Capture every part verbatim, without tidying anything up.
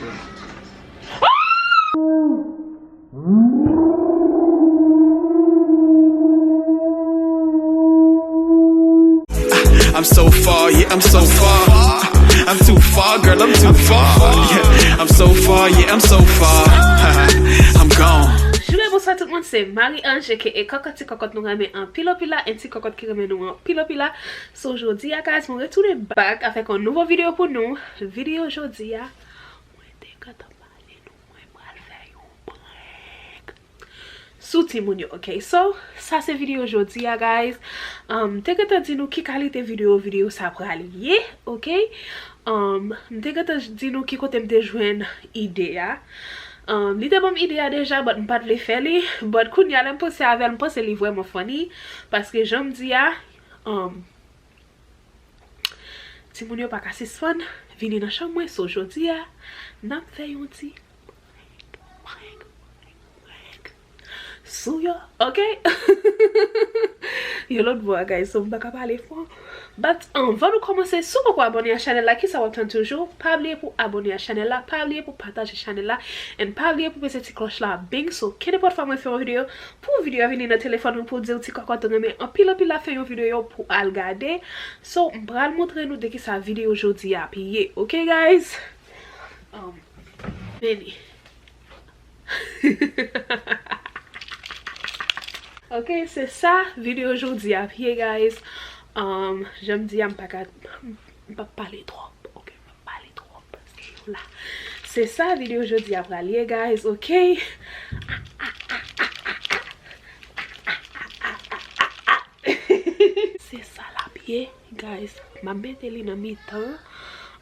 I'm so far, yeah, I'm so far. I'm too far, girl, I'm too far. Yeah, I'm so far, yeah, I'm so far. I'm gone. Jounen bonswa tout moun, se Marie Ange aka Kòkòt, ti kòkòt nou renmen anpil anpil la, en ti kòkòt ki renmen nou anpil anpil la. So jodi a guys, mwen retounen back avèk yon nouvo videyo pou nou. Videyo jodi a, mwen te gentan pale nou, mwen pral fè yon prank sou timoun yo, ok? So, sa se videyo jodi a, guys. Um, m te gentan di nou ki kalite videyo videyo sa pral ye, ok? Um, m te gentan di nou ki kote m te jwenn ide a. Um, li te ban m ide a deja, but m pa t vle fè li. But kounye a lè m panse avè l, m panse li vrèman funny. Paske jan m di a, um, timoun yo pa ka sispann vini nan chanm mwen, so jodi a, n ap fè yon ti prank, prank, prank sou yo, ok? Yon lòt bò, guys, so m pa ka pale fò. But anvan nou kòmanse, si w poko abòne a chanèl la, kisa w ap tann toujou? Pa bliye pou abòne a chanèl la, pa bliye pou pataje chanèl la, and pa bliye pou peze ti klòch la, bing, so kenenpòt fwa mwen fè yon videyo, pou videyo a vini nan telefòn ou pou di w ti kòkòt ou renmen anpil anpil la, fè yon videyo pou al gade. So, m pral montre nou de kisa videyo jodi a ap ye, ok, guys? Um, vini. Ok, se sa videyo jodi a ap ye, guys. Um, jan m di a, m pa ka, m p ap pale twòp, ok? M p ap pale twòp, paske yo la. Se sa videyo jodi a pral ye, guys, ok? Se sa l ap ye, guys. M ap mete li nan mitan.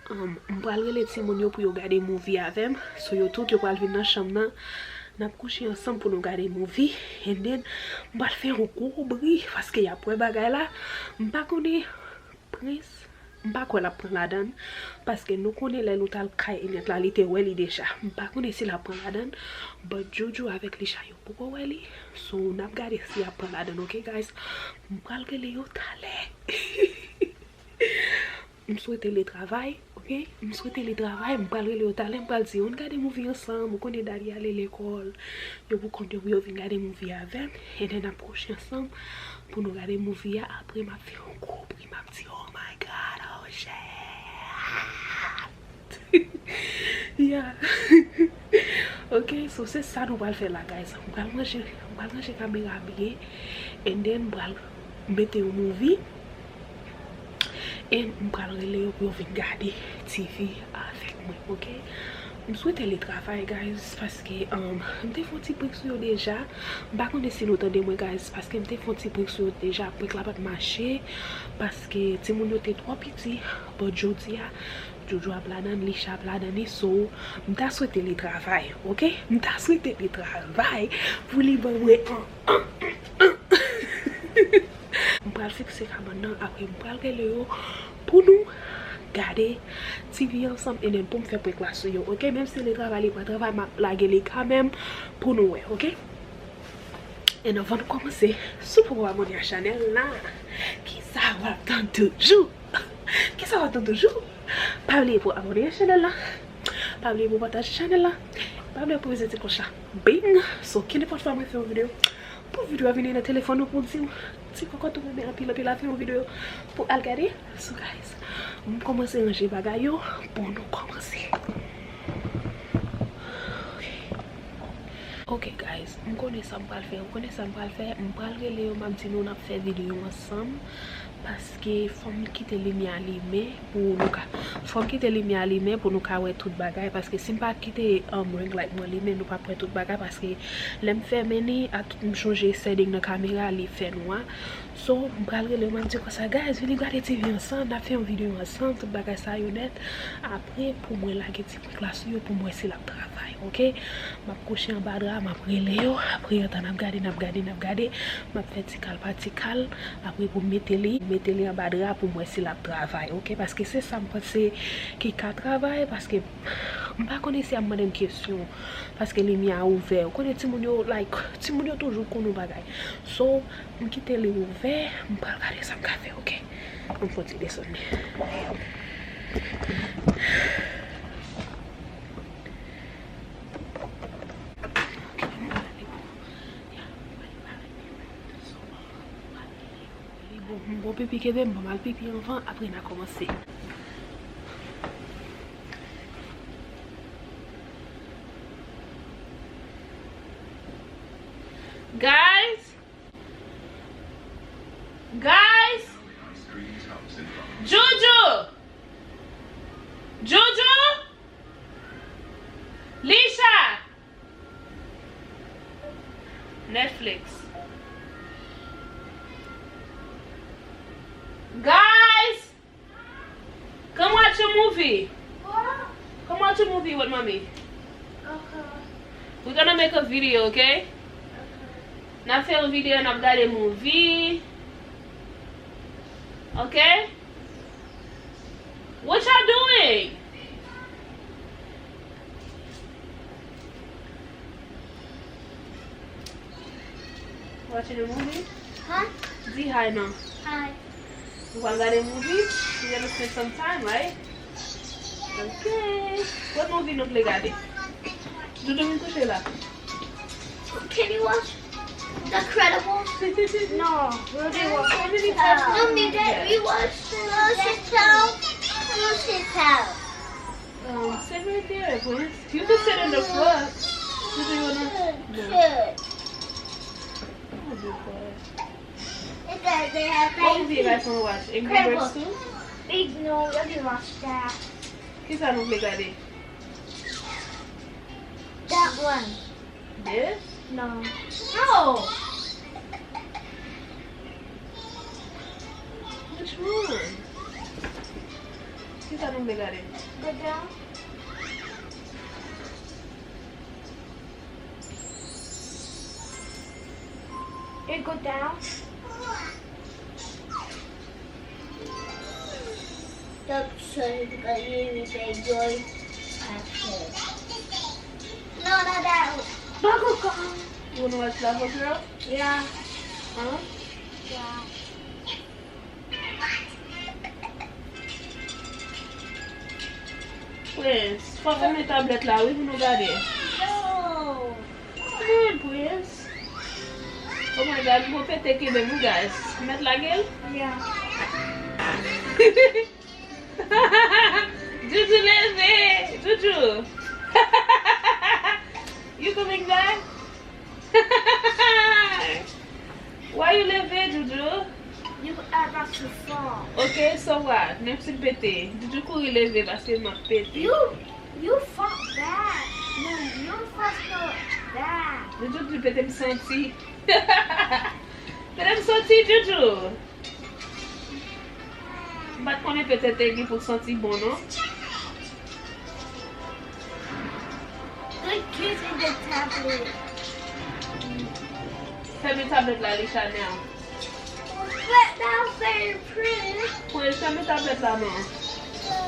Um, m pral rele timoun yo pou yo gade movie avè m. So, yo tout, yo pral vin nan chanm nan. N ap kouche ansanm pou nou gade movie. And then, m pral fè yon gwo bri, paske y ap wè bagay la. M pa konnen Prince, m pa kwè l ap pran ladann, paske nou konnen lè nou t al kay Enyèt la, li te wè li deja. M pa konnen si l ap pran ladann, but Joujou avèk Licha yo poko wè li. So, n ap gade si y ap pran ladann, ok, guys? M pral rele yo talè. M swete li travay, ok? M swete li travay, m pral rele yo talè, m pral di yo, ann gade movie ansanm, ou konnen Daddy ale lekòl, yo pou kont yo pou yo vin gade movie avè m, and then n ap kouche ansanm pou nou gade movie a, apre m ap fè yon gwo bri, m ap di, oh my God, oh shit. Yeah. Ok, so se sa nou pral fè la, guys. M pral ranje, m pral ranje kamera byen, and then m pral mete yon movie, and m pral rele yo pou yo vin gade T V avèk mwen, ok? M swete li travay, guys, paske, um, m te fè yon ti prank sou yo deja. M pa konnen si nou tande mwen, guys, paske m te fè yon ti prank sou yo deja. Prank la pa t mache, paske timoun yo te twò piti. But jodi a, Joujou ap ladann, Licha ap ladann li, so, m ta swete li travay, ok? M ta swete li travay pou li ban mwen an, an, an, an. M pral fikse kabann nan, apre m pral rele yo pou nou gade T V ansanm, and then pou m fè prank la sou yo, ok? Menm si li travay, li pa travay, m ap lage li kanmenm pou nou wè, ok? And anvan nou kòmanse, si w poko abòne a chanèl la, kisa w ap tann toujou? Kisa w ap tann toujou? Pa bliye pou abòne a chanèl la. Pa bliye pou pataje chanèl la. Pa bliye pou peze ti klòch la. Bing! So, kenenpòt fwa mwen fè yon videyo, pou videyo a vini nan telefòn ou pou di w, ti kòkòt ou renmen anpil anpil la, fè yon videyo pou al gade. So, guys, m kòmanse ranje bagay yo pou nou kòmanse. Ok. Ok, guys, m konnen sa m pral fè, m konnen sa m pral fè, m pral rele yo, m ap di nou n ap fè videyo ansanm, paske fò m kite limyè a limen pou nou ka, fò m kite limyè a limen pou nou ka wè tout bagay, paske si m pa kite, um, ring light mwen limen, nou p ap wè tout bagay, paske lè m fèmen li, a tout m chonje setting nan kamera, li fè nwa. So, m pral rele yo, m ap di konsa, guys, vini gade T V ansanm, n ap fè yon videyo ansanm, tout bagay sa yo nèt. Apre, pou mwen lage ti prank la sou yo, pou m wè si l ap travay, ok? M ap kouche anba dra, m ap rele yo, apre yon tan n ap gade, n ap gade, n ap gade, m ap fè ti kal pa ti kal, apre pou m mete li, mete li anba dra pou m wè si l ap travay, ok? Paske se sa m panse ki ka travay, paske m pa konnen si y ap mande m kesyon, paske limyè a ouvè. Ou konnen timoun yo, like, timoun yo toujou konn yon bagay. So, m kite li ouvè, m pral gade sa m ka fè, ok? Ann fè yon ti desann li. Bon pipi kenbe m, ban m al pipi anvan, apre n a kòmanse. Guys! Guys! Juju! Juju! Lisha! Netflix. Guys! Come watch a movie. Come watch a movie with mommy. Okay. We're gonna make a video, okay? Okay. N ap fè yon videyo, n ap gade movie. Okay? What y'all doing? Watching a movie? Huh? Di hi non. Hi. Nou pral gade movie? We gonna spend some time, right? Okay. What movie nou vle gade? Doudou vin kouche la. Can you watch The Incredibles? No, we already watched. How many times have we watched it? Lost and Found. Lost and Found. Um, sit right there, Prince. You can sit on the floor. You do wanna? No. Good. Oh, good boy. Because they have What movie you guys wanna watch? Angry Birds two? Big no, we already watched that. Kisa nou vle gade? That one. This? No. No! Which one? Kisa nou vle gade? Go down. It go down. Top Chef gade li fè joy aksyon. No, not that one. Bubblegum. You wanna watch Lava Girl? Yeah. Huh? Yeah. Prince, fò fèmen tablèt la wi pou nou gade. No. Come on, Prince. Oh my God, m gon pete kenbe m wi, guys. M mèt lage l? Yeah. Juju leve! Juju! You coming back? Why you leve, Juju? You about to fall. Ok, so what? Menm si m pete. Juju kouri leve paske m ap pete. You, you fought bad. No, you fought so bad. Juju di pete m santi. Pete m santi, Juju. M pa t konnen pete te gen pou l santi bon, non. Good kiss in the tablet. Fèmen tablèt la, Lisha, now. But that was very pretty. Prince, fèmen tablèt la, non. No.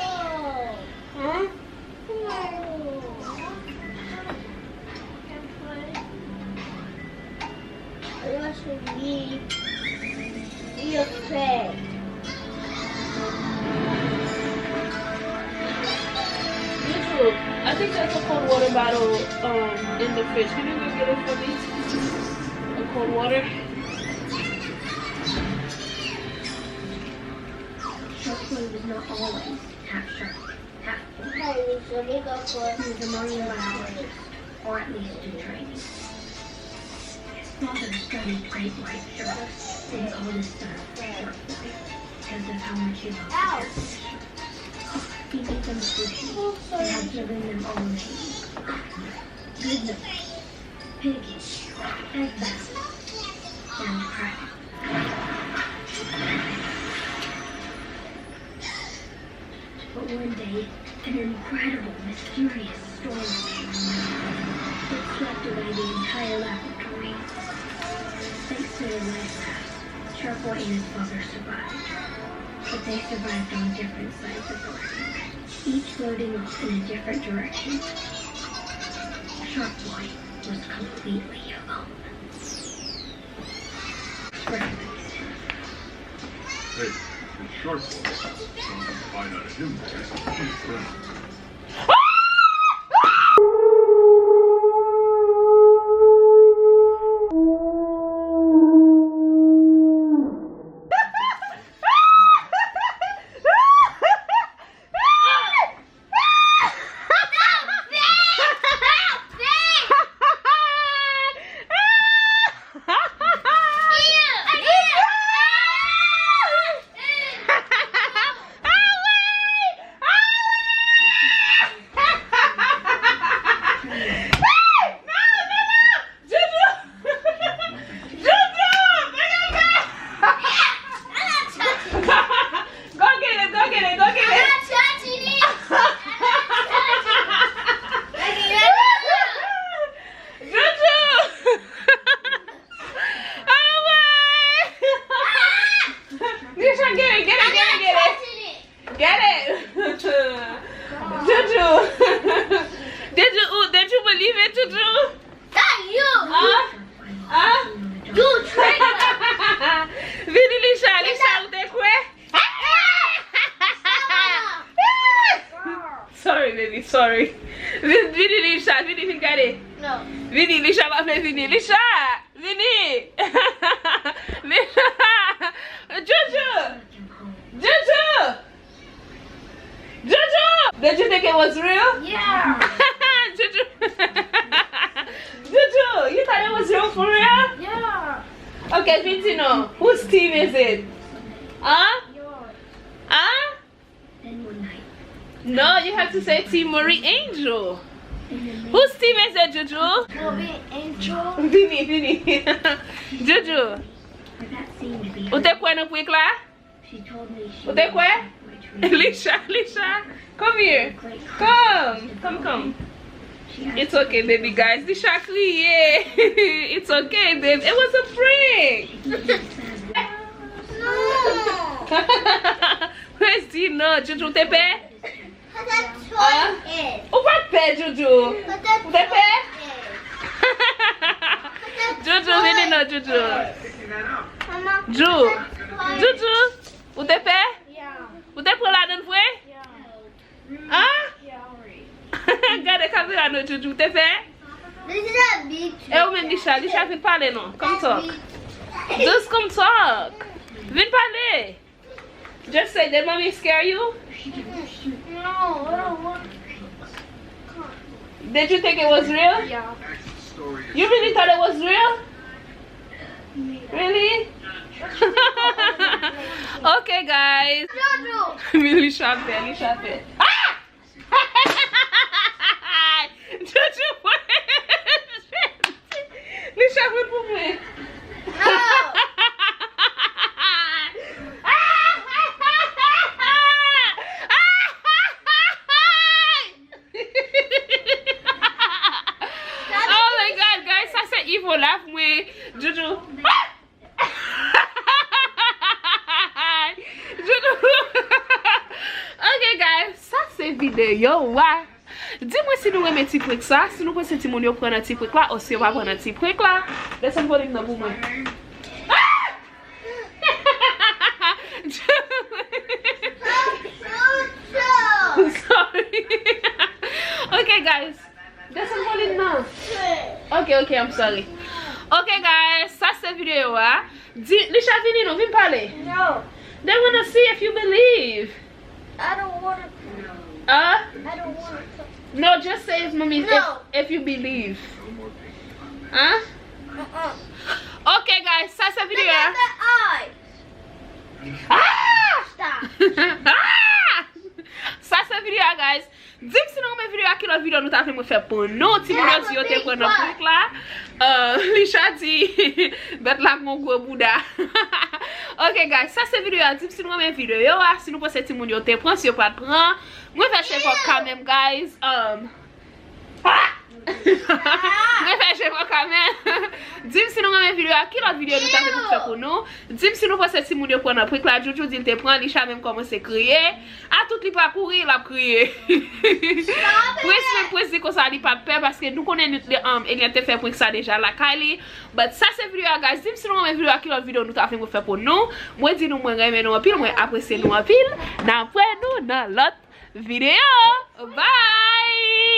Huh? Yo sou li, yo fè. Juju, I think there's a cold water bottle, um, in the fridge. Can you go get it for me? A cold water? Shark Boy was not always half shark, half boy. He was a marine biologist, or at least in training. His father studied great white sharks and called his son Shark Boy because of how much he loved the fish. He made them sushi and had given them all names. Good Nose, Piggy, Egg Basket, and Crab. But one day, an incredible, mysterious storm came. It swept away the entire laboratory. Thanks to their life raft, Shark Boy and his father survived. But they survived on different sides of the lake, each floating off in a different direction. Shark Boy was completely alone. Hey, if Shark Boy wants to find out if him boys, he's friends. Vin, vini, Lisha, vini, vin gade. Vini, Lisha pa vle vini. Lisha, vini. Lisha. Joujou. Joujou. Joujou. Did you think it was real? Yeah. Joujou. Joujou, you thought it was real for real? Yeah. Okay, vin di non. Whose team is it? Huh? Yours. Huh? No, you have to say Team Marie Angel. Whose team is it, Joujou? Marie Angel. Vini, vini. Joujou, ou te kwè nan prank la? Ou te kwè? Lisha, Lisha, come here. Come, come, come. It's okay, baby, guys. Lisha kriye. It's okay, babe. It was a prank. Prens di non, Joujou, ou te pè? Ah. Ou pa t pè, Joujou? Ou te pè? Joujou, vini non, Joujou. Jou, Joujou, ou te pè? Ou te pran ladann vre? Ah? Gade kamera non, Joujou, ou te pè? E ou menm, Lisha, Lisha, vin pale non. Come talk. Just come talk. Vin pale. Just say, did mommy scare you? No, I don't want. Did you think it was real? Yeah. You really thought it was real? Really? Okay, guys. Joujou. Lisha pè, Lisha pè. Ah! Joujou, Lisha pran pou mwen. Oh my God, guys, sa se Ivo la pou mwen. Joujou. Ok, guys, sa se videyo a. Di mwen si nou renmen ti prank sa, si nou panse timoun yo pran nan ti prank la, ou si yo pa pran nan ti prank la. Desann volim nan pou mwen. Ah! Sorry. Ok, guys. Desann volim nan. Ok, ok, I'm sorry. Ok, guys, sa se videyo a. Di, Lisha, vini non, vin pale. No. They wanna see if you believe. I don't wanna. Huh? I don't wanna. No, just say if mommy, if, No. if you believe. Huh? Uh-uh. Ok, guys, sa se videyo a. Look at the eye. Ah! Stop. Ah! Sa se videyo a, guys. Di m si nou renmen videyo a, ki lòt videyo nou ta vle mwen fè pou nou. Timoun yo di yo te pran nan prank la. Euh, Lisha di bèt la gon gwo bouda. Ok, guys, sa se videyo a. Di m si nou renmen videyo a, si nou panse timoun yo te pran, si yo pa t pran. Mwen fè chèf kanmenm, guys. Um, ah! Mwen fè chèf kanmenm. Di m si nou renmen videyo a, ki lòt videyo nou ta vle mwen fè pou nou. Di m si nou panse timoun yo pran nan prank la. Joujou di l te pran, Lisha menm kòmanse kriye. A tout li pa kouri, l ap kriye. Prince, men Prince di konsa li pa t pè, paske nou konnen li, li, um, Eliante fè prank sa deja lakay li. But sa se videyo a, guys. Di m si nou renmen videyo a, ki lòt videyo nou ta vle mwen fè pou nou. Mwen di nou mwen renmen nou anpil, mwen apresye nou anpil. N ap wè nou nan lòt videyo. Bye!